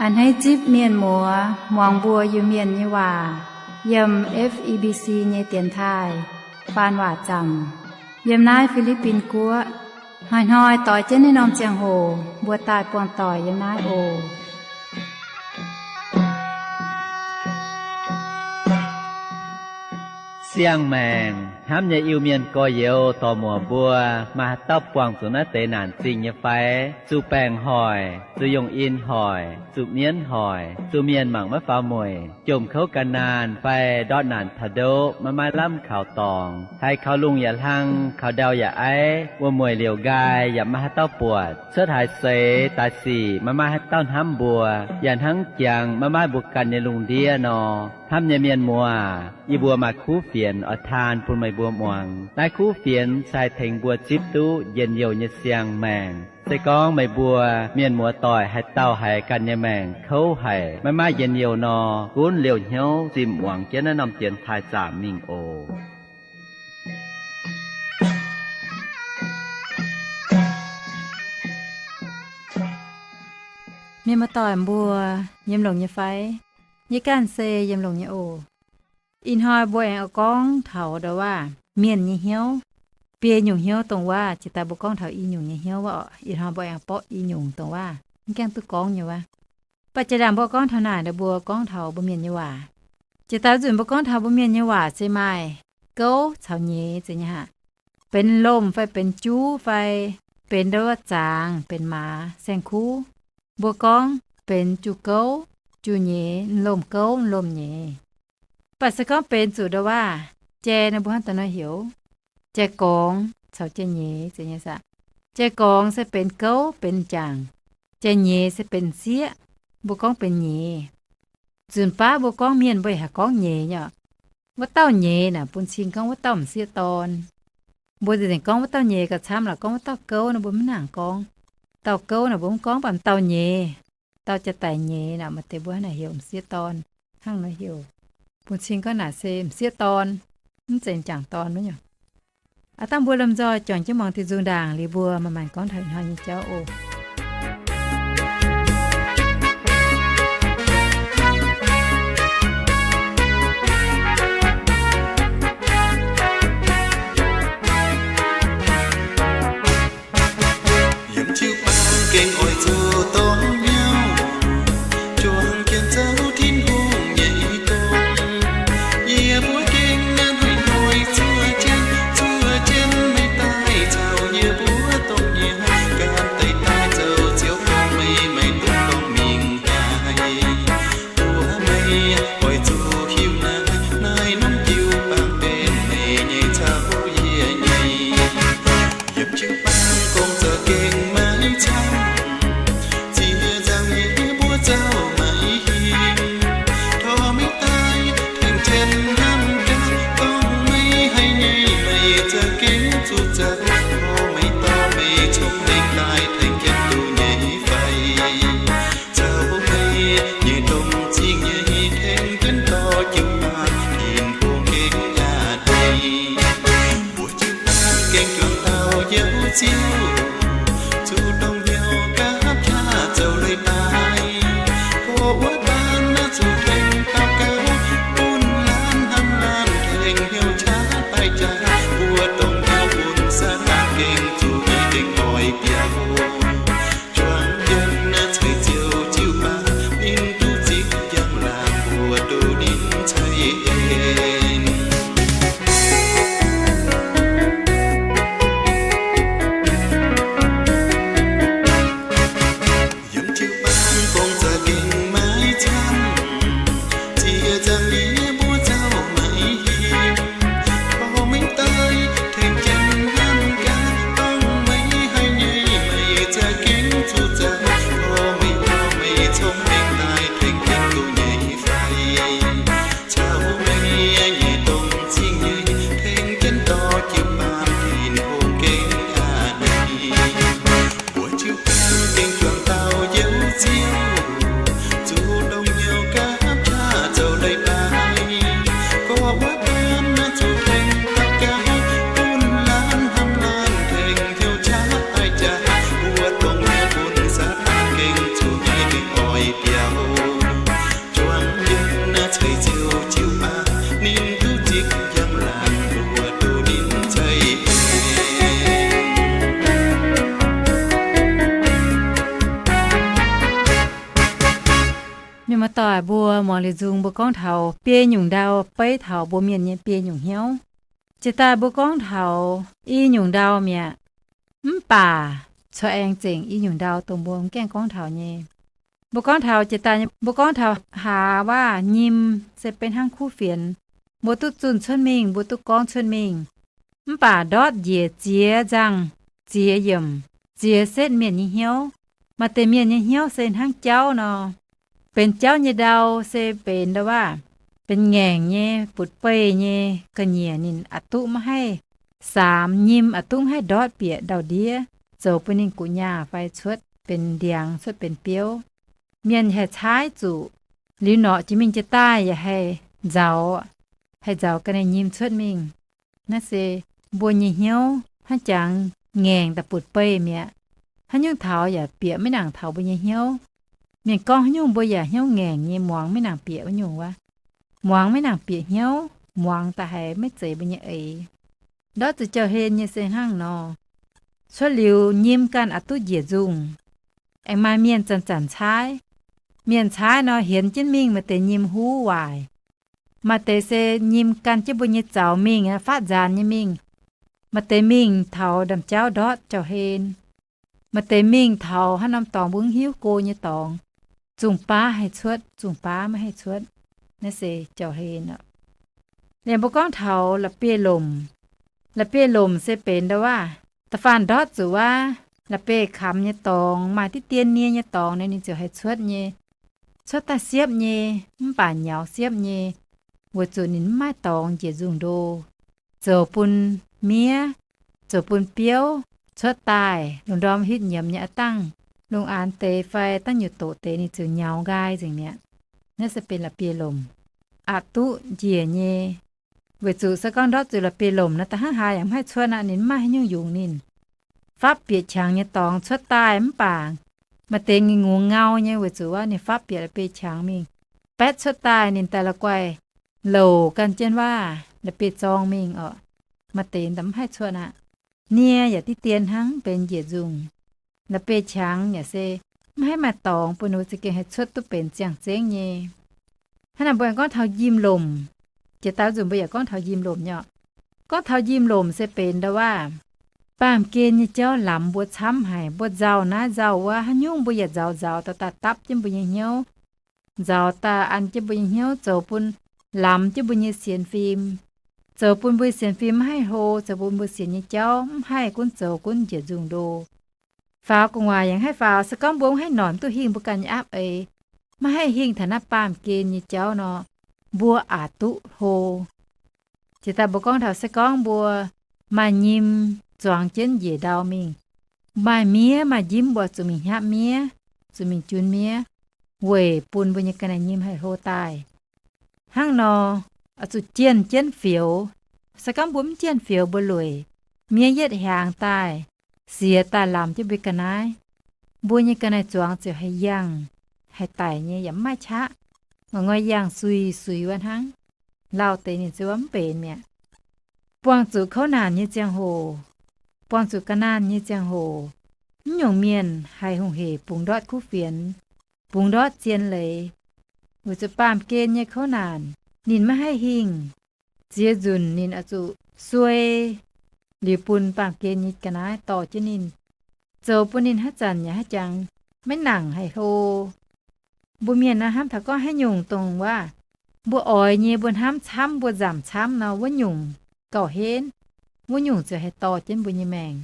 A'hneiv zipv mienh muoz muangx mbuo Iu-Mienh nyei waac yiem F E B C nyei dienx taaih faan waac zaamc yiem naaiv Fi^li^bin Guoqv. Hnoi-hnoi doix jienv naaiv norm ziangh hoc mbuo daaih buangh doic yiem naaiv oc. Siang-maengc hnamv nyei Iu-Mienh gorx-youz dorc-muoc mbuo, maaih haaix dauh buangh zuqc naaiv deix naanc zingh nyei fai? Zuqc baengc hoic, zuqc yungh in hoic, zuqc mienv hoic, zuqc mienh mangc maiv faaux mueic, jomc kouv gan naanh fai ndortv naanc taux ndoqv maiv maaih lamh kaux dorngx, haiz kaux lungh yaac hlang, kaux ndau yaac aiv, wuom-mueic liouc nqaai yaac maiv maaih haaix dauh buatc, cuotv haaix seix daaih sic maiv maaih haaix dauh hnamv mbuo, yaac hnangv jangx maiv maaih mbuo ganh nyei lungh ndiev nor. Hnamv nyei mienh muoz, yie mbuo maaih kuv fienx oix taan bun meih mbuo muangx. Naaiv kuv fienx se haih tengx mbuo zipv duqv njien-youh nyei siang-maengc. Se gorngv meih mbuo mienh muoz doic haaix dauh haiz ganh nyei maengc kouv haic, maiv maaih njien-youh nor, gunv liouh hnyouv zimh muangx jienv naaiv norm dienx taaih zaamc mingh oc. Mienh muoz doic mbuo, yiem longx nyei fai? Yie ganh se yiem longx nyei oc. Ih hnoi mbuo aengx oix gorngv taux ndau waac mienh nyei hnyouv. Biei nyungc hnyouv dongh waac, jiex daaih mbuo gorngv taux i nyungc nyei hnyouv wuov oc. Ih hnoi mbuo aengx borqv i nyungc dongh waac mv gaengh duqv gorngv nyei wuov. Baac jiex ndaangc mbuo gorngv taux naaic, mbuo gorngv taux mbuo mienh nyei waac. Jiex daaih nzunc mbuo gorngv taux mbuo mienh nyei waac se maaih gouv caux nyeiz zeiz nyei aqv. Benx lomh fai benx juv fai benx ndau wuov zaangc, benx maaz, saeng-kuv, mbuo gorngv benx juv gouv, juv nyeiz, lomh gouv, lomh nyeiz. Baac se gorngv benx zuqc ndau waac jai nor, mbuo hnangv daaih nor heuc jai-gorngx caux jai-nyeiz zeiz nyei saah. Jai-gorngx se benx gouv, benx m'jangc. Jai-nyeiz se benx m'sieqv. Mbuo gorngv benx nyeiz. Nzunc baav mbuo gorngv mienh mbuo yaac haih gorngv nyeiz nyei oc. Wuov dauh nyeiz naaic bun cing gorngv wuov dauh m'sieqv dorn. Mbuo nzengc gorngv wuov dauh nyeiz gauh camv lorqc, gorngv wuov dauh gouv nor mbuo mv nangc gorngv. Dauh gouv naaic mbuo mv gorngv, baac m'dauh nyeiz, dauh jaa-daic nyeiz naaic, maaih deix mbuo hnangv naaic heuc m'sieqv dorn, hnangv nor heuc. Bun cing gorngv naaic se m'sieqv dorn, mv zeiz m'jangc dorn wuov nyungc. Aav dangh mbuo lomh nzoih juangc jienv muangx diuh nzung ndaangc liuz mbuo maaih maengc gorngv taux ih hnoi nyei jauv oc. Yiem jiu-baang gengh oix zuqc dorng miauv, juangc jienv zoux Tin-Hungh nyei gong. Yie mbuo gengh hnoi-hnoi zuov jienv, zuov jienv maiv daaih caux yie mbuo dongh nyei gan deix daaih Liuz nzung mbuo gorngv taux biei nyungc ndau beiv taux mbuo mienh nyei biei nyungc hnyouv. Jiex daaih mbuo gorngv taux i nyungc ndau mi'aqv. Mv baac corc aengx zengc i nyungc ndau dongh mbuo mv gaengh gorngv taux nyei. Mbuo gorngv taux jiex daaih, mbuo gorngv taux hlaax waac nyim se benx hnangv kuv fienx. Mbuo duqv zunh cuotv mingh, mbuo duqv gorngv cuotv mingh. Mv baac ndortv njiec ziex nzangh, ziex yiemc, ziex setv mienh nyei hnyouv. Maaih deix mienh nyei hnyouv se hnangv jauv nor. Benx jauv nyei ndau se benx ndau waac, benx ngaengc nyei, butv-beih nyei ga'nyiec ninh aqc duqv maiv haih saamx nyim, aqc duqv maiv haih ndortv bieqc ndau-ndiev, zoux bun ninh guqc nyaah fai cuotv benx ndiangx, cuotv benx biouv. Mienh haih caaiv zuqc, liuz norqc jiex mingh jiex daaih yaac haih nzauz, haih nzauz ga'naaiv nyim cuotv mingh. Naaiv se mbuo nyei hnyouv hnangv jangx ngaengc daaih butv-beih mi'aqv. Haaix nyungc taux yaac bieqc maiv nangc taux mbuo nyei hnyouv. Mienh gorngv haaix nyungc mbuo yaac hnyouv ngaengc nyei, muangx maiv nangc bieqc wuov nyungc wuov. Muangx maiv nangc bieqc hnyouv, muangx daaih haiz maiv zeiz mbuo nyei eix. Ndortv zuqc jauv-hlen nyei se hnangv nor. Cuotv liuz nyim ganh aqc duqv njiec nzungh. Aengx maaih mienh zanc-zanc caaiv. Mienh caaiv nor hienx jienv mingh, maaih deix nyim huv waaic. Maaih deix se nyim gan jienv mbuo nyei zaux mingh, faatv nzaanx nyei mingh. Maaih deix mingh taux ndaamv-jauv ndortv jauv-hlen. Maaih deix mingh taux haaix norm dorngx mbuo mv hiuv go nyei dorngx. Zungh baav haih cuotv, zungh baav maiv haih cuotv. Naaiv se jauv-hlen oc. Liemh mbuo gorngv taux la'bieiv-lomc. La'bieiv-lomc se benx ndau waac, da'faanh ndortv zuqc waac, la'bieiv kamx nyei dorngx, maaih diqv dien nie nyei dorngx nor ninh ziouc haih cuotv nyei. Cuotv daaih siepv nyei, mv baac nyaux siepv nyei, weic zuqc ninh mv maaih dorngx njiec nzungh ndo, zoux bun miev, zoux bun biouv cuotv daaih, lungh ndorm hitv nyiemz nyei aqv dangh, lungh aanx deix fai dangh nyutc doqc deix ninh ziouc nyaux nqaai nzengc mi'aqv. Naaiv se benx la'bieiv-lomc, aqc duqv njiec nyei. Weic zuqc se gorngv ndortv zuqc la'bieiv-lomc nor, da'hnangv haaix yaac mv haih cuotv aqv, ninh mv maaih haaix nyungc yungz ninh. Fapv bieqc qangx nyei dorngx cuotv daaih mv baac maaih deix ngingh ngungx ngau nyei, weic zuqc waac ninh fapv bieqc la'bieiv qangx mingh, baetv cuotv daaih ninh daaih la'guaih louc gan jienv waac la'bieiv zorng mingh oc. Maaih deix daaih mv haih cuotv aqv. Nie yaac diqv dien hnangv, benx njiec nzungh. La'bieiv qangx yaac se mv haih maaih dorngx bun ninh za'gengh haih cuotv duqv benx ziangh zengv nyei. Hnangv naaic mbuo aengx gorngv taux njimv-lomc. Jiex daaih nzunc mbuo yaac gorngv taux njimv-lomc nyei oc. Gorngv taux njimv-lomc se benx ndau waac, baamh gen nyei jauv lamz mbuo camv haic, mbuo nzauh naaiv nzauh wuov, haaix nyungc mbuo yaac nzauz nzauz daaih daaih dapv jienv mbuo nyei hnyouv, nzauz daaih an jienv mbuo nyei hnyouv, zoux bun lamz jienv mbuo nyei sienx fim, zoux bun mbuo sienx fim maiv haih hlo, zoux bun mbuo sienx nyei jauv mv haih gunv zoux gunv njiec nzungh ndo. Faaux gu'nguaaic yaac mv haih faaux. Se gorngv mbuo mv haih noic duqv hingh mbuo ganh nyei apv eix, maiv haih hingh taux naaiv baamh gen nyei jauv nor, mbuo aqc duqv hlo. Jiex daaih mbuo gorngv taux se gorngv mbuo maaih nyim zuangx jienv njiec ndau mingh, maaih miev maaih njimv, mbuo zuqc mingh hnyapv miev, zuqc mingh junv miev, weic bun mbuo nyei ga'naaiv nyim haih hlo daaih. Hnangv nor, oix zuqc jienh jienv fioux. Se gorngv mbuo mv jienh fioux mbuo lueic, miev yietv hiaangx daaih, siex daaih lamz jienv mbuo ga'naaiv, mbuo nyei ga'naaiv zuangx ziouc haih yangh, haih daic nyei yaac mv maaih qaqv. Ngorc ngoi yangh suix suix wuov hnangv. Lauh deix ninh ziouc mv benx mi'aqv. Buangh zuqc kouv naanc nyei ziangh hoc, buangh zuqc ga'naanh nyei ziangh hoc, mv nyungc mienh haih hungh hec bungx ndortv kuv fienx, bungx ndortv zien leiz. Weic zuqc baamh gen nyei kouv naanc ninh maiv haih hingh. Ziex nzunc ninh oix zuqc suei liuz bun baamh gen nyei ga'naaiv dorh jienv ninh, zoux bun ninh haaix zanc yaac haaix jangx maiv nangc haih hlo. Mbuo mienh naaiv hnamv taux gorngv haaix nyungc dongh waac mbuo oix nyei, mbuo hnamv camv, mbuo nzamc camv nor, wuov nyungc gauh henv, wuov nyungc ziouc haih dorh jienv mbuo nyei maengc.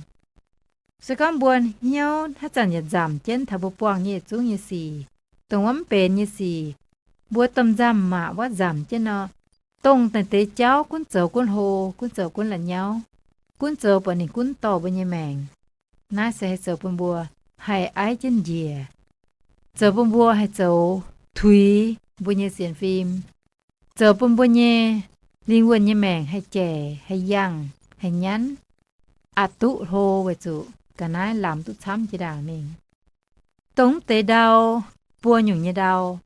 Se gorngv mbuo hnyouv haaix zanc yaac nzamc jienv taux mbuo buangh nyei yietc zungv nyei sic, dongh wuov mv benx nyei sic, mbuo domh nzamv maac wuov nzamc jienv nor, dongh naaiv deix jauv gunv zoux gunv hlo, gunv zoux gunv la'nyauv, gunv zoux buatc ninh gunv dorh mbuo nyei maengc. Naaiv se haih zoux bun mbuo haih aiv jienv njiec, zoux bun mbuo haih zoux tuix mbuo nyei sienx fim, zoux bun mbuo nyei lingh wuonh nyei maengc haih jaic, haih yangh, haih nyanv, aqc duqv hlo weic zuqc ga'naaiv lamz duqv camv jiex ndaangc mingh. Dongh mv deix ndau, buo nyungc nyei ndau,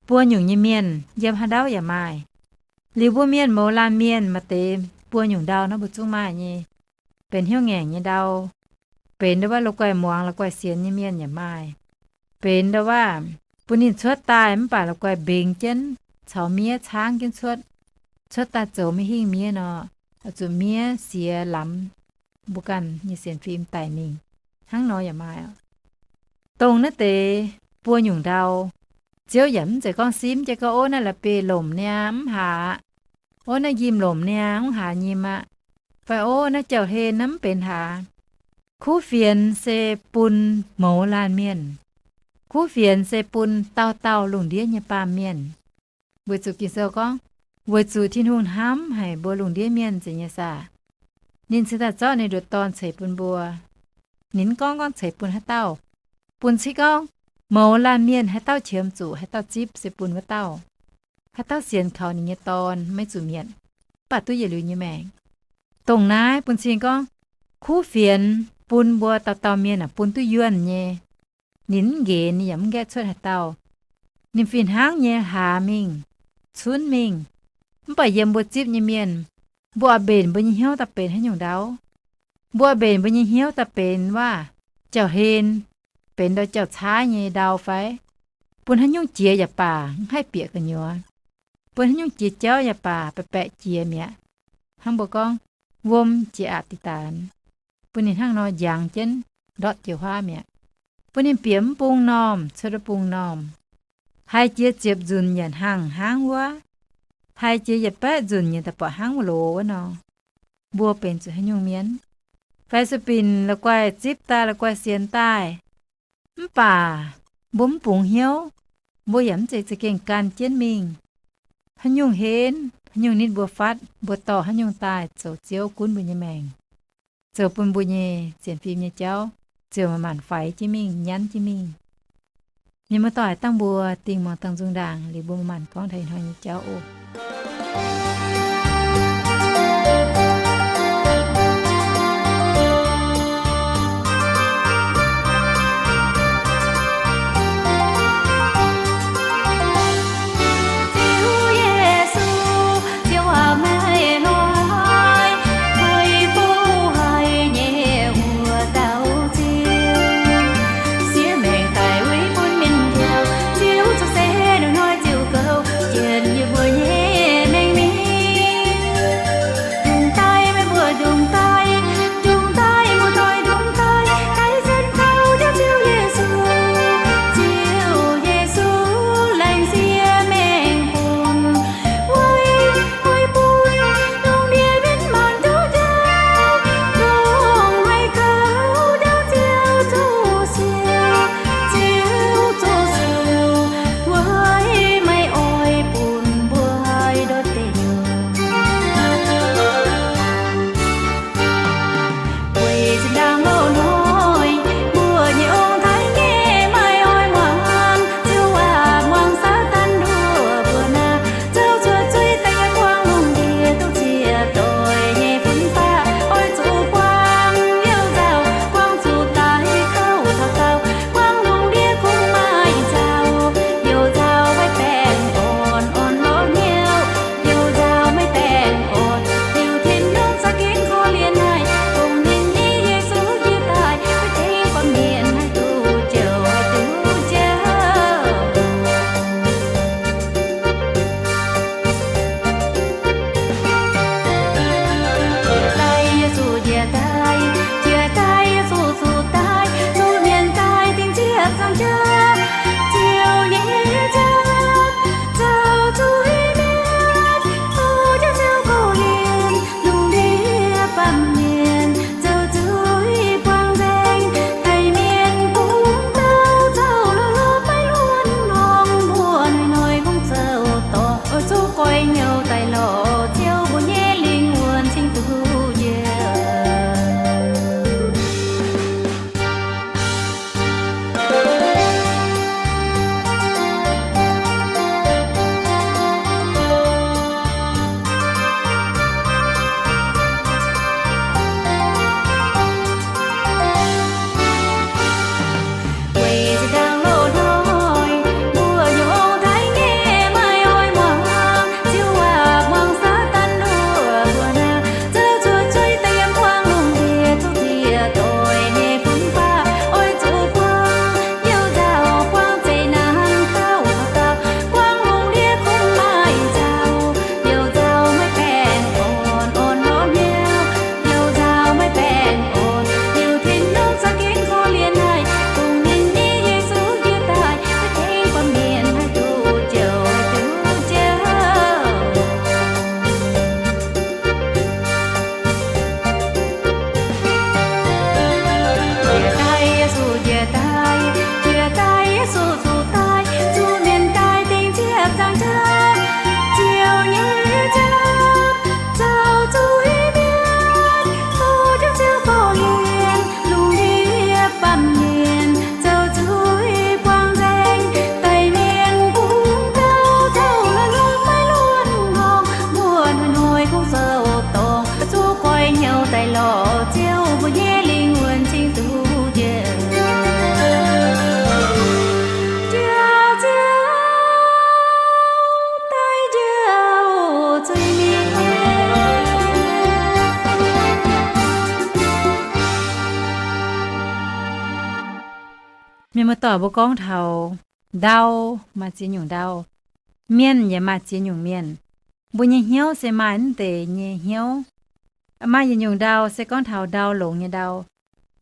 buo nyungc nyei mienh yiem haaix ndau yaac maaih. Liuz mbuo mienh mouz laanh mienh maaih deix buo nyungc ndau naaiv mbuo zungv maaih nyei. Benx hnyouv ngaengc nyei ndau, benx ndau wuov la'guaih muangx la'guaih sienx nyei mienh yaac maaih. Benx ndau wuov bun ninh cuotv daaih mv baac la'guaih mbengx jienv, caux miev caangv jienv cuotv, cuotv daaih zoux maiv hingh miev nor, zuqc miev siex lamz mbuo ganh nyei sienx fim daic mingh. Hnangv nor yaac maaih oc. Dongh naaiv deix buo nyungc ndau, Ziouv yaac mv zeiz gorngv simv jienv gorngv, ov, naaiv la'bieiv lomc niaa mv haaz aqv, ov, naaiv njimv lomc niaa mv haaz nyim aqv, fai ov, naaiv jauv-hlen naaiv mv benx haaz. Kuv fienx se bun mouz laanh mienh. Kuv fienx se bun dauh dauh lungh ndiev nyei baamh mienh. Weic zuqc Ging-Sou gorngv, weic zuqc Tin-Hungh hnamv haic mbuo lungh ndiev mienh nzengc nyei saah, ninh cingx daaih zorqv ninh nduqc Dorn ceix bun mbuo. Ninh mv gorngv gorngv ceix bun haaix dauh, bun cingx gorngv mouz laanh mienh haaix dauh qiemx zuqc, haaix dauh zipv se bun wuov dauh. Haaix dauh sienx kaux ninh nyei Dorn maiv zuqc mietc, mv baac duqv yietc liuz nyei maengc. Dongh naaiv bun cing gorngv, kuv fienx bun mbuo dauh dauh mienh aah, bun duqv yuonh nyei. Ninh mv nqenx, ninh yaac mv nqaeqv cuotv haaix dauh. Ninh fih hnangv nyei hlaax mingh, cunv mingh, mv baac yiem mbuo zipv nyei mienh, mbuo oix mbenc mbuo nyei hnyouv daaih benx haaix nyungc ndau? Mbuo oix mbenc mbuo nyei hnyouv daaih benx waac jauv-hlen, benx ndau jauv-caaiv nyei ndau fai? Bun haaix nyungc jiex yaac baac mv haih bieqc gu'nyuoz. Bun haaix nyungc jiex jauv yaac baac baeqc baeqc jiex mi'aqv. Hnangv mbuo gorngv, wuom jiex aqc diqc daanx. Bun ninh hnangv nor njangx jienv ndortv jiex huaav mi'aqv. Bun ninh bieqc mv bung normh cuotv wuov bung normh. Haiz jiex ziepc nzunc yaac hnangv hnangv wuov. Haiz jiex yietc baeqv nzunc yaac daaih buatc hnangv wuov loz wuov nor. Mbuo benx zuqc haaix nyungc mienh? Fai sueih binc la'guaih zipv daaih, la'guaih sienx daaih, mv baac mbuo mv bungx hnyouv, mbuo yaac mv zeiz za'gengh gan jienv mingh. Haaix nyungc henv, haaix nyungc nitv mbuo fatv, mbuo dorh haaix nyungc daaih zoux Ziouv gunv mbuo nyei maengc, zoux bun mbuo nyei sienx fim nyei jauv ziouc manc-manc faix jienv mingh, nyanv jienv mingh. Mienh muoz-doic, dangh mbuo dingh muangx dangh nzung ndaangc liuz, mbuo manc-manc gorngv taux ih hnoi nyei jauv oc. Ziouv Yesu, Ziouv aac, meih hnoi haih bouh haiz nyei wuov dauh Ziouv, siev maengc daic weic bun mienh njoux. Ziouv zoux se hnoi-hnoi ziouc gouv, jienv yie mbuo nyei maengc mingh. Ndongc daaih meih mbuo ndongc daaih, ndongc daaih muoz-doic ndongc daaih, daaih sienx kaux Ziouv, Ziouv Yesu. Ziouv Yesu laengz siev maengh bun, weic, weic bun lungh ndiev mienh maanc duqv njoux, dongh haiz kaux Ziouv zoux siou, Ziouv zoux siou, weic meih oix bun mbuo haih ndortv deic nyuoqc. Weic zinh ndaangc loz-hnoi mbuo nyei ong-taaix nyei maaih oix muangx Ziouv waac, muangx Saadaan nduov mbuo naaic, zoux cuotv zuiz daaih nyei buangh lungh ndiev duqv ziec doic nyei fun baac oix zuqc buangh liouh nzauh, buangh zuqc daaih kouv taux daauh, buangh lungh ndiev kungx maaih nzauh, liouh nzauh maiv baengh orn, orn lorz hnyouv, liouh nzauh maiv baengh orn, liouh tin-hungh za'gengh korv-lienh haic, dongh ninh nyei Yesu jiex daaih, maiv tengx gormx mienh haih duqv jouh, haih duqv jauv. Njiec daaih Yesu, njiec daaih, njiec daaih Yesu, zuqc daaih, zuqc mienh daaih dingh nziec zaangc jauv, Ziouv nyei jauv, zoux zuiz-mienh, o Ziouv, Ziouv korv-lienh lungh ndiev baamh mienh, zoux zuiz buangh nzaeng, daic mienh bungx ndau, zoux lorh lorh maiv luonx hnorngx, mbuo hnoi-hnoi kungx zoux dorngc, oix zuqc goix hnyouv daaih lorz Ziouv mbuo nyei lingh wuonh cingx duqv njoux. Weic zinh ndaangc loz-hnoi mbuo nyei ong-taaix nyei maaih oix muangx Ziouv waac, Muoz-doic, mbuo gorngv taux ndau, maaih ziex nyungc ndau. Mienh yaac maaih ziex nyungc mienh. Mbuo nyei hnyouv se maaih mv deix nyei hnyouv. Maaih yietc nyungc ndau se gorngv taux ndau longx nyei ndau.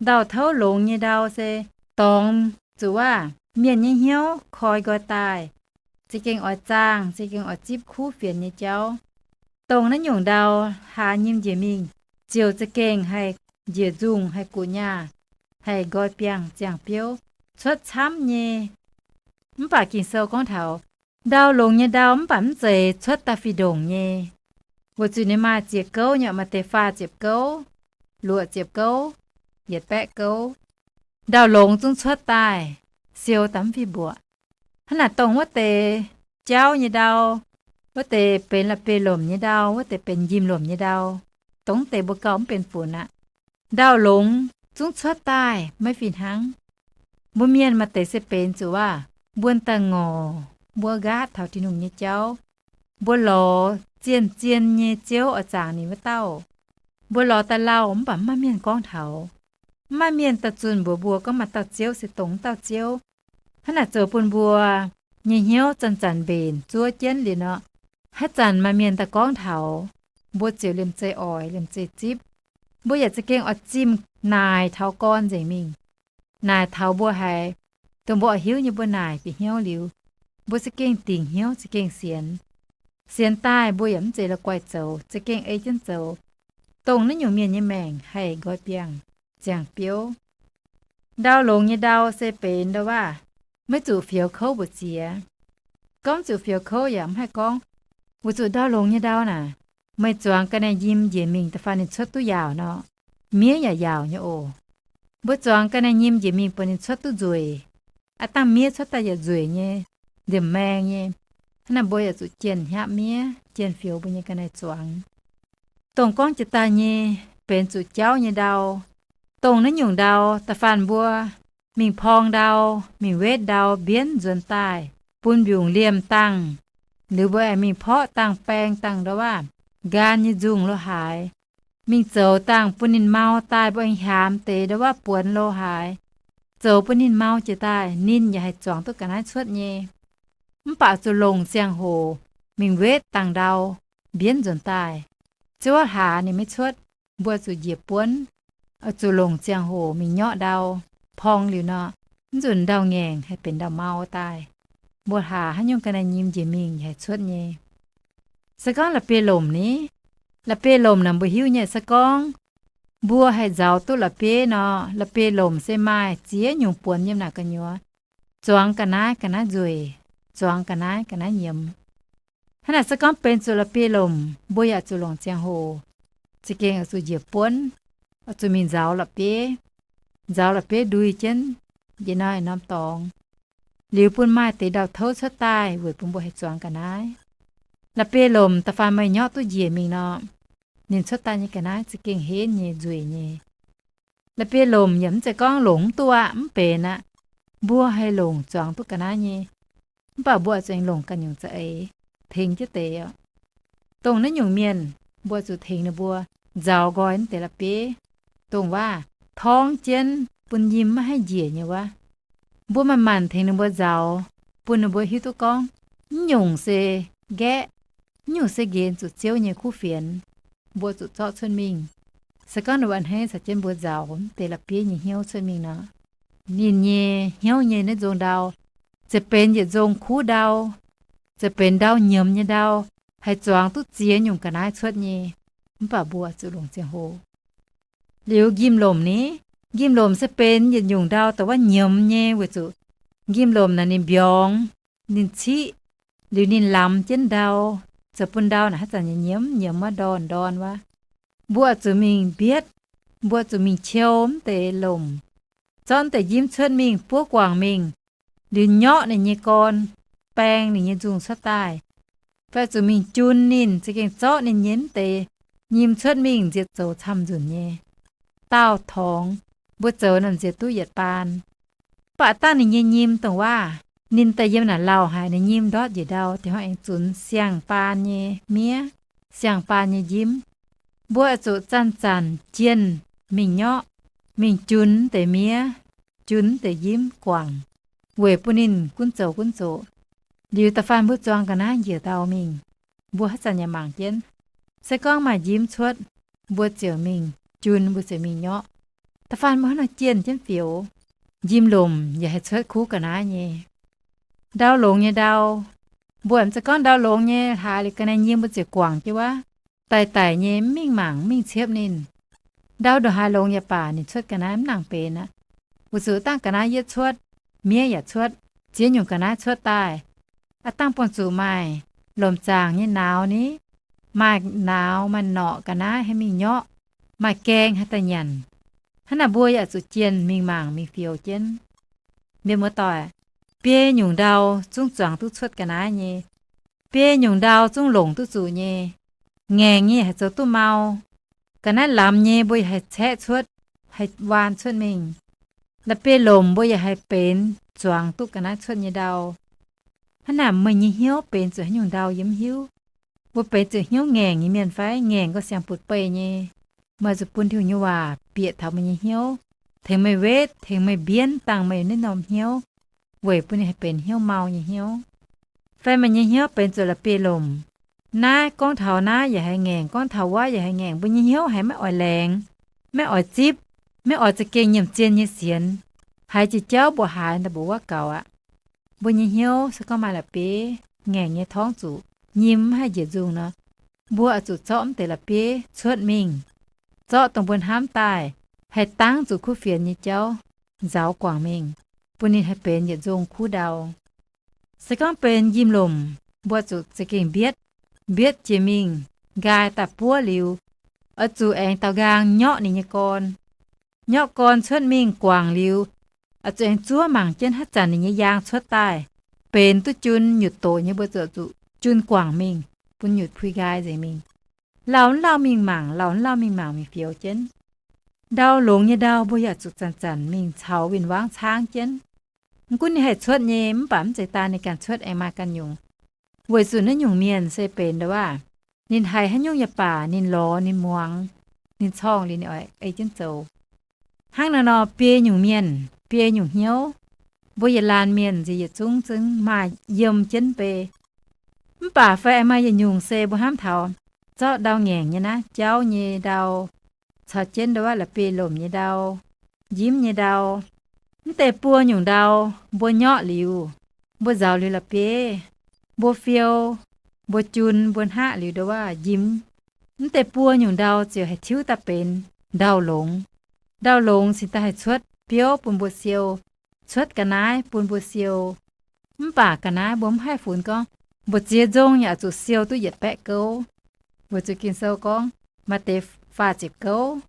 Ndau-touv longx nyei ndau se dorngx zuqc waac mienh nyei hnyouv koi nqoi daaih, za'gengh oix zaangh, za'gengh oix zipv kuv fienx nyei jauv. Dongh naaiv nyungc ndau hlaax nyim njiec mingh, ziouc za'gengh haih njiec nzungh, haih guqc nyaah, haih nqoi biangh ziangh biouv, cuotv camv nyei. Mv baac Ging-Sou gorngv taux ndau longx nyei ndau mv baac mv zeiz cuotv da'fih ndongc nyei. Weic zuqc ninh maaih ziepc gouv nyei, maaih deix faah ziepc gouv, luoqc ziepc gouv, yietc baeqv gouv. Ndau longx zungv cuotv daaih, siou daaih mv fih mbuoqc. Hnangv naaic dongh wuov deix jauv nyei ndau, wuov deix benx la'bieiv-lomc nyei ndau, wuov deix benx njimv-lomc nyei ndau, dongh deix mbuo gauh mv benx funx aqv. Ndau longx zungv cuotv daaih maiv fih hnangv. Mbuo mienh maaih deix se benx zuqc waac mbuo daaih ngorc, mbuo nqaatv taux Tin-Hungh nyei jauv, mbuo lorz zien-zien nyei Ziouv oix zaangc ninh wuov dauh. Mbuo lorz daaih lauh mv baac mv maaih mienh gorngv taux. Mv maaih mienh daaih zunh mbuox mbuo gorngv maaih dauh Ziouv se dongh wuov dauh Ziouv. Hnangv naaic zoux bun mbuo nyei hnyouv zanc-zanc mbenc zuov jienv liuz nor, haaix zanc maaih mienh daaih gorngv taux, mbuo ziouc liemh zeih oix, liemh zeih zipv. Mbuo yaac za'gengh oix zimh naaic taux gorn nzengc mingh. Naaic taux mbuo haiz, dongh mbuo oix hiuv nyei mbuo naaic bieqc hnyouv liuz, mbuo za'gengh dingc hnyouv, za'gengh sienx. Sienx daaih mbuo yaac mv zeiz la'guaih zoux, za'gengh ei jienv zoux, dongh naaiv nyungc mienh nyei maengc haih nqoi biangh ziangh biouv. Ndau longx nyei ndau se benx ndau waac maiv zuqc fioux kouv mbu'ziex. Gorngv zuqc fioux kouv yaac mv haih gorngv, weic zuqc ndau longx nyei ndau naaic, meih zuangx ga'naaiv nyim njiec mingh da'faanh ninh cuotv duqv yaauc nor, miev yaac yaauc nyei oc. Mbuo zuangx ga'naaiv nyim njiec mingh buatc ninh cuotv duqv nzueic, aav dangh miev cuotv daaih yaac nzueic nyei, ndiemc maeng nyei. Hnangv naaic mbuo yaac zuqc jienh hnyapv miev, jienh fioux mbuo nyei ga'naaiv zuangx. Dongh gorngv jiex daaih nyei benx zuqc jauv nyei ndau. Dongh naaiv nyungc ndau da'faanh mbuo mingh porng ndau, mingh wetv ndau mbienv nzuonx daaih, bun mbiungc liemh dangh, liuz mbuo aengx mingh porqv dangh baeng dangh ndau waac nqaang nyei nzungh lo haaix, mingh zoux dangh bun ninh mau daaih, mbuo aengx hiaamx deix ndau waac buonx lo haaix, zoux bun ninh mau jiex daaih, ninh yaac haih zuangx duqv ga'naaiv cuotv nyei. Mv baac zuqc longc ziangh hoc mingh wetv dangh ndau mbienv nzuonx daaih. Ziouv hlaax ninh maiv cuotv, mbuo zuqc njiec buonv, oix zuqc longc ziangh hoc mingh nyorqv ndau. Porng liuz nor, mv nzunc ndau-ngaengc haih benx ndau-mau daaih. Mbuo hlaax haaix nyungc ga'naaiv nyim njiec mingh yaac haih cuotv nyei. Se gorngv la'bieiv-lomc ni, la'bieiv-lomc naaic mbuo hiuv nyei. Se gorngv mbuo haih nzauz duqv la'bieiv nor, la'bieiv-lomc se maaih ziex nyungc buonx yiem naaic gu'nyuoz. Zuangx ga'naaiv, ga'naaiv nzueic. Zuangx ga'naaiv, ga'naaiv nyiemz. Hnangv naaic se gorngv benx zuqc la'bieiv-lomc, mbuo yaac zuqc longc ziangh hoc. Za'gengh oix zuqc njiec buonv, oix zuqc mingh nzauz la'bieiv, nzauz la'bieiv ndui jienv njiec norm norm dorngx, liuz bun maaih deix ndau-touv cuotv daaih weic bun mbuo haih zuangx ga'naaiv. La'bieiv-lomc da'faanh meih nyorqv duqv njiec mingh nor, ninh cuotv daaih nyei ga'naaiv za'gengh henv nyei, nzueic nyei. La'bieiv-lomc yaac mv zeiz gorngv longc mv duqv aqv, mv benx aqv. Mbuo haih longc zuangx duqv ga'naaiv nyei. Mv baac mbuo zuqc longc ganh nyungc za'eix tengx jienv deix oc. Dongh naaiv nyungc mienh, mbuo zuqc tengx ninh mbuo nzauz nqoi naaiv deix la'bieiv, dongh waac torngv jienv bun nyim maiv haih njiec nyei wuov. Mbuo manc-manc tengx ninh mbuo nzauz, bun ninh mbuo hiuv duqv gorngv mv nyungc se nqaeqv, mv nyungc se nqenx zuqc Ziouv nyei kuv fienx. Mbuo zuqc zorqv cuotv mingh. Se gorngv ninh mbuo a'hneiv caux jienv mbuo nzauz deix la'bieiv nyei hnyouv cuotv mingh nor, ninh nyei hnyouv nyei naaiv nzong ndau ziouc benx yietc nzong kuv ndau, ziouc benx ndau nyiemz nyei ndau, haih zuangx duqv ziex nyungc ga'naaiv cuotv nyei. Mv baac mbuo zuqc longc ziangh hoc. Liuz njimv-lomc ni, njimv-lomc se benx yietc nyungc ndau dongh waac nyiemz nyei weic zuqc njimv-lomc naaic ninh mbiorngz, ninh ciqv, liuz ninh lamz jienv ndau, zoux bun ndau naaic haaix zanc nyei nyiemz nyiemz wuov, ndorn ndorn wuov. Mbuo zuqc mingh mbietv, mbuo zuqc mingh qiu mv deix lomc, zorqv mv deix njimv cuotv mingh buov guangc mingh, liuz nyorqv ninh nyei gorn, baeng ninh nyei nzungh cuotv daaih. Fai zuqc mingh jun ninh, za'gengh zorqv ninh nyei mv deix nyim cuotv mingh nziec zoux camv nzunc nyei. Daauh torngx, mbuo zoux naaic nziec duqv yietc baan. Mv baac dangh ninh nyei nyim dongh waac, ninh daaih yiem naaic lauh haic, ninh nyim ndortv njiec ndau, da'horngh aengx zunx siang-baan nyei miev, siang-baan nyei njimv. Mbuo zuqc zanc-zanc jienh mingh nyorqv, mingh junx deix miev, junx deix njimv guangc, weic bun ninh gunv zoux gunv zoqc. Liuz da'faanh mbuo zuangx ga'naaiv njiec ndau mingh, mbuo haaix zanc yaac mangc jienv. Se gorngv maaih njimv cuotv, mbuo ziouc mingh jun, mbuo ziouc mingh nyorqv. Da'faanh mbuo hnangv nor jienh jienv fioux, njimv-lomc yaac haih cuotv kuv ga'naaiv nyei. Ndau longx nyei ndau, mbuo mv zeiz gorngv ndau longx nyei hlaax liuz ga'naaiv nyim mbuo ziouc guangc jienv wuov, daic daic nyei mv mingh mangc mv mingh ciepv ninh. Ndau ndongc haaix longx yaac baac ninh cuotv ga'naaiv mv nangc benx aqv. Weic zuqc dangh ga'naaiv yietv cuotv, miev yaac cuotv, ziex nyungc ga'naaiv cuotv daaih, aav dangh buangh zuqc maaih lomc zaangc nyei nauz ni, maaih nauz maaih norqc ga'naaiv haih mingh nyorqv, maaih gaeng haih daaih nyanc. Hnangv naaic mbuo yaac zuqc jienh mingh mangc mingh fioux jienv. Mienh muoz-doic, biei nyungc ndau zungv zuangx duqv cuotv ga'naaiv nyei. Biei nyungc ndau zungv longc duqv zuqc nyei. Ngaengc nyei haih zoux duqv mau. Ga'naaiv lamz nyei mbuo yaac haih caeqv cuotv, haih waan cuotv mingh. La'bieiv-lomc mbuo yaac haih benx zuangx duqv ga'naaiv cuotv nyei ndau. Hnangv naaic meih nyei hnyouv benx zuqc haaix nyungc ndau yie mv hiuv. Mbuo benx zuqc hnyouv ngaengc nyei mienh fai? Ngaengc gauh siang-butv-beih nyei. Meih zuqc bun Tin-Hungh nyei waac bieqc taux meih nyei hnyouv, tengx meih wetv, tengx meih mbienv dangh meih naaiv norm hnyouv, weic bun ninh haih benx hnyouv mau nyei hnyouv. Fai meih nyei hnyouv benx zuqc la'bieiv-lomc, naaiv gorngv taux naaiv yaac haih ngaengc, gorngv taux wuov yaac haih ngaengc, mbuo nyei hnyouv haiz maiv oix laengz, maiv oix zipv, maiv oix za'gengh nyiemc zien nyei sienx, haiz jiex jauv mbuoqc haaix daaih mbuoqc wuov gaux aqv. Mbuo nyei hnyouv se gorngv maaih la'bieiv ngaengc nyei torngv zuqc, nyim mv haih njiec nzungh nor, mbuo oix zuqc zorqv mv deix la'bieiv cuotv mingh, zorqv dongh mbuo hnamv daaih haih dangv zuqc kuv fienx nyei jauv nzaaux guangc mingh, bun ninh haih benx yietc nzungh kuv ndau. Se gorngv benx njimv-lomc, mbuo zuqc za'gengh mbietv, mbietv jiex mingh, nqaai daaih buov liuz, oix zuqc aengx daaux nqaang nyorqv ninh nyei gorn. Nyorqv gorn cuotv mingh guangc liuz, oix zuqc aengx zuov mangc jienv haaix zanc ninh nyei yaang cuotv daaih benx duqv jun nyutc doqc nyei, mbuo zuqc zuqc jun guangc mingh, bun nyutc puix nqaai nzengc mingh. Lauh mv lauh mingh mangc, lauh mv lauh mingh mangc mingh fioux jienv. Ndau longx nyei ndau mbuo yaac zuqc zanc-zanc mingh caux win-wangv caangv jienv. Mv gunv ninh haih cuotv nyei, mv baac mv zeiz daaih ninh ganh cuotv aengx maaih ganh nyungc. Weic zuqc naaiv nyungc mienh se benx ndo waac, ninh haiz haaix nyungc yaac baac ninh lorz ninh muangx, ninh corngh liuz ninh oix ei jienv zoux. Hnangv naaiv nor biei nyungc mienh, biei nyungc hnyouv, mbuo yietc laanh mienh nziex yietc zungv zungv maaih yiem jienv bei. Mv baac fai maaih yietc nyungc se mbuo hnamv taux zorqv ndau ngaengc nyei naaiv, jauv nyei ndau, caux jienv ndo waac la'bieiv-lomc nyei ndau, njimv nyei ndau. Mv deix buo nyungc ndau mbuo nyorqv liuz, mbuo nzaaux liuz la'bieiv, mbuo fiou, mbuo jun, mbuo hnaqv liuz ndo waac njimv, mv deix buo nyungc ndau ziouc haih tiuv daaih benx ndau longx. Ndau longx cingx daaih haih cuotv biouv bun mbuo siou, cuotv ga'naaiv bun mbuo siou. Mv baac ga'naaiv mbuo mv haih funx gorngv mbu'ziex nzong yaac zuqc siou duqv yietc baeqv gouv. Weic zuqc Ging-Sou gorngv maaih deix faah ziepc gouv,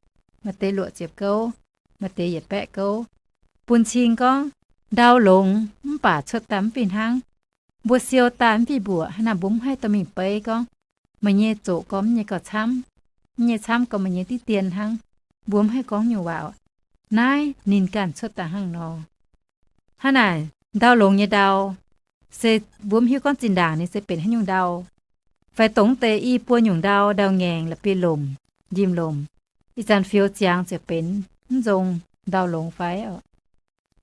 maaih deix luoqc ziepc gouv, maaih deix yietc baeqv gouv, bun cing gorngv ndau longx mv baac cuotv daaih mv fih hnangv. Mbuo siou daaih mv fih mbuoqc, hnangv naaic mbuo mv haih dorh mingh beiv gorngv meih nyei zoqc gormx nyei gauh camv, mv nyei camv gormx meih nyei diqv dien hnangv. Mbuo mv haih gorngv nyungc waac. Naaiv ninh ganh cuotv daaih hnangv nor. Hnangv naaic ndau longx nyei ndau, se mbuo mv hiuv gorngv zinh ndaangc ninh se benx haaix nyungc ndau. Fai dongh deix i buo nyungc ndau, ndau ngaengc, la'bieiv-lomc, njimv-lomc, ih zanc fioux ziangx ziouc benx mv nzong ndau longx fai?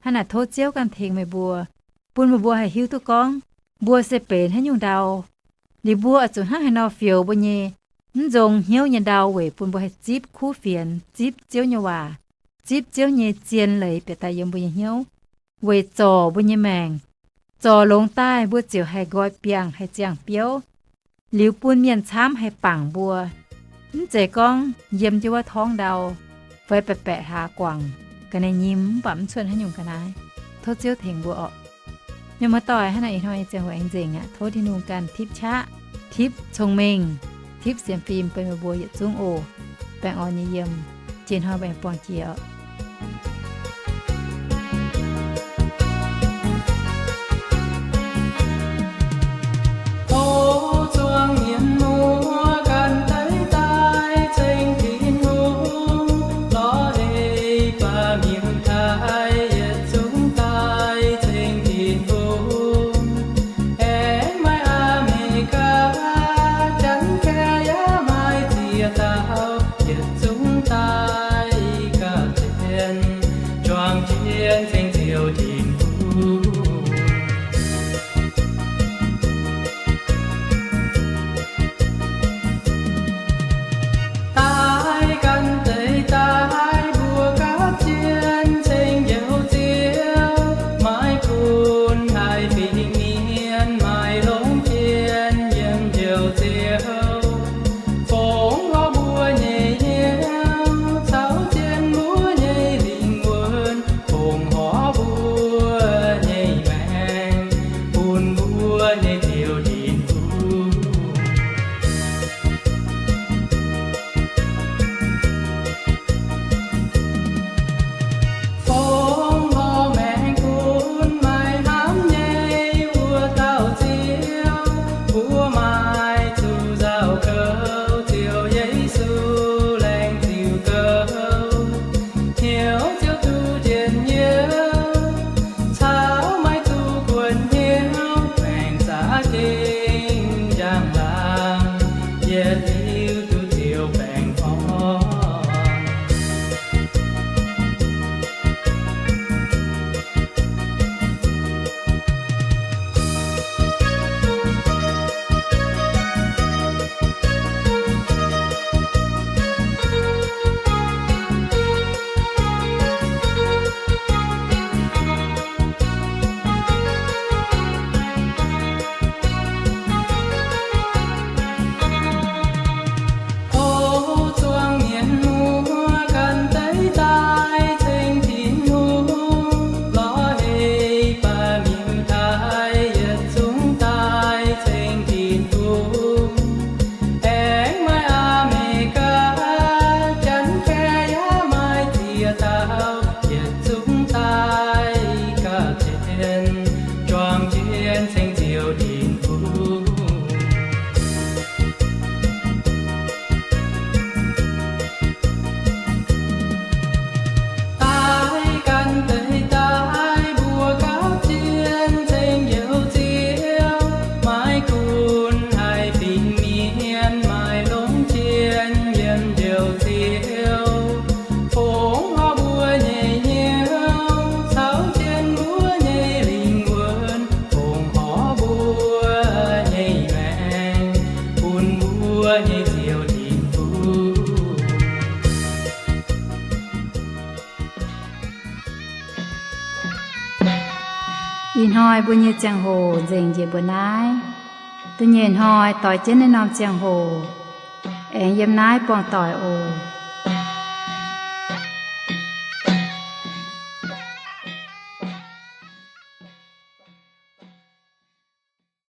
Hnangv naaic tov Ziouv ganh tengx meih mbuo, bun meih mbuo haih hiuv duqv gorngv mbuo se benx haaix nyungc ndau. Liuz mbuo oix zuqc hnangv haaix nor fioux mbuo nyei mv nzong hnyouv nyei ndau weic bun mbuo haih zipv kuv fienx, zipv Ziouv nyei waac, zipv Ziouv nyei zien leiz bieqc daaih yiem mbuo nyei hnyouv, weic zorc mbuo nyei maengc. Zorc longx daaih mbuo ziouc haih nqoi biangh, haih ziangh biouv, liuz bun mienh camv haih bangc mbuo. Mv zeiz gorngv yiem jienv wuov torngv ndau fai baeqc baeqc hlaax guangc ga'naaiv nyim mv baac mv cuotv haaix nyungc ga'naaiv. Tov Ziouv tengx mbuo orqc. Mienh muoz-doic, hnangv naaiv ih hnoi nyei ziangh hoc aengx nzengc aqv. Tov Tin-Hungh ganh tipv qaqv, tipv cong-mengh, tipv sienx fim bun meih mbuo yietc zungv oc. Baengh orn nyei yiem. Jiex hnoi mbuo aengx buangh jiex oc. Tov zuangx mienh muoz ganh daiv daaih ceng Tin-Hungh, lorz hei baac mienh daaih yietc zungv daaih ceng Tin-Hungh. Aengx maaih Aa^me^li^gaa, Janx-Kaeqv, yaac maaih ziex dauh yietc zungv daaih ganh ceng Yietc liuz duqv ziouc baengh orn. O zuangx mienh muoz ganh deix daaih ceng Tin-Hungh, lorz heix baac miuc-daaih yietc zungv daaih ceng Tin-Hungh. Aengx maaih Aa^me^gaa, Janx-Kaeqv yaac maaih ziex dauh, yietc zungv daaih gauh zien, juangc jienv ceng Ziouv Tin-Hungh. Daaih ganh deix daaih mbuo gauh zien ceng Njoux Ziouv, maiv gunv haaix fingx mienh maaih longx jien yiem Njoux Ziouv. Fongc horc mbuo nyei hnyouv caux jienv mbuo nyei lingh wuonh, fongc horc mbuo nyei maengc bun mbuo nyei Ziouv Tin-Hungh. Ih hnoi mbuo nyei ziangh hoc nzengc njiec mbuo naaiv. Da'nyeic hnoi doix jienv naaiv norm ziangh hoc aengx yiem naaiv buangh doic oc.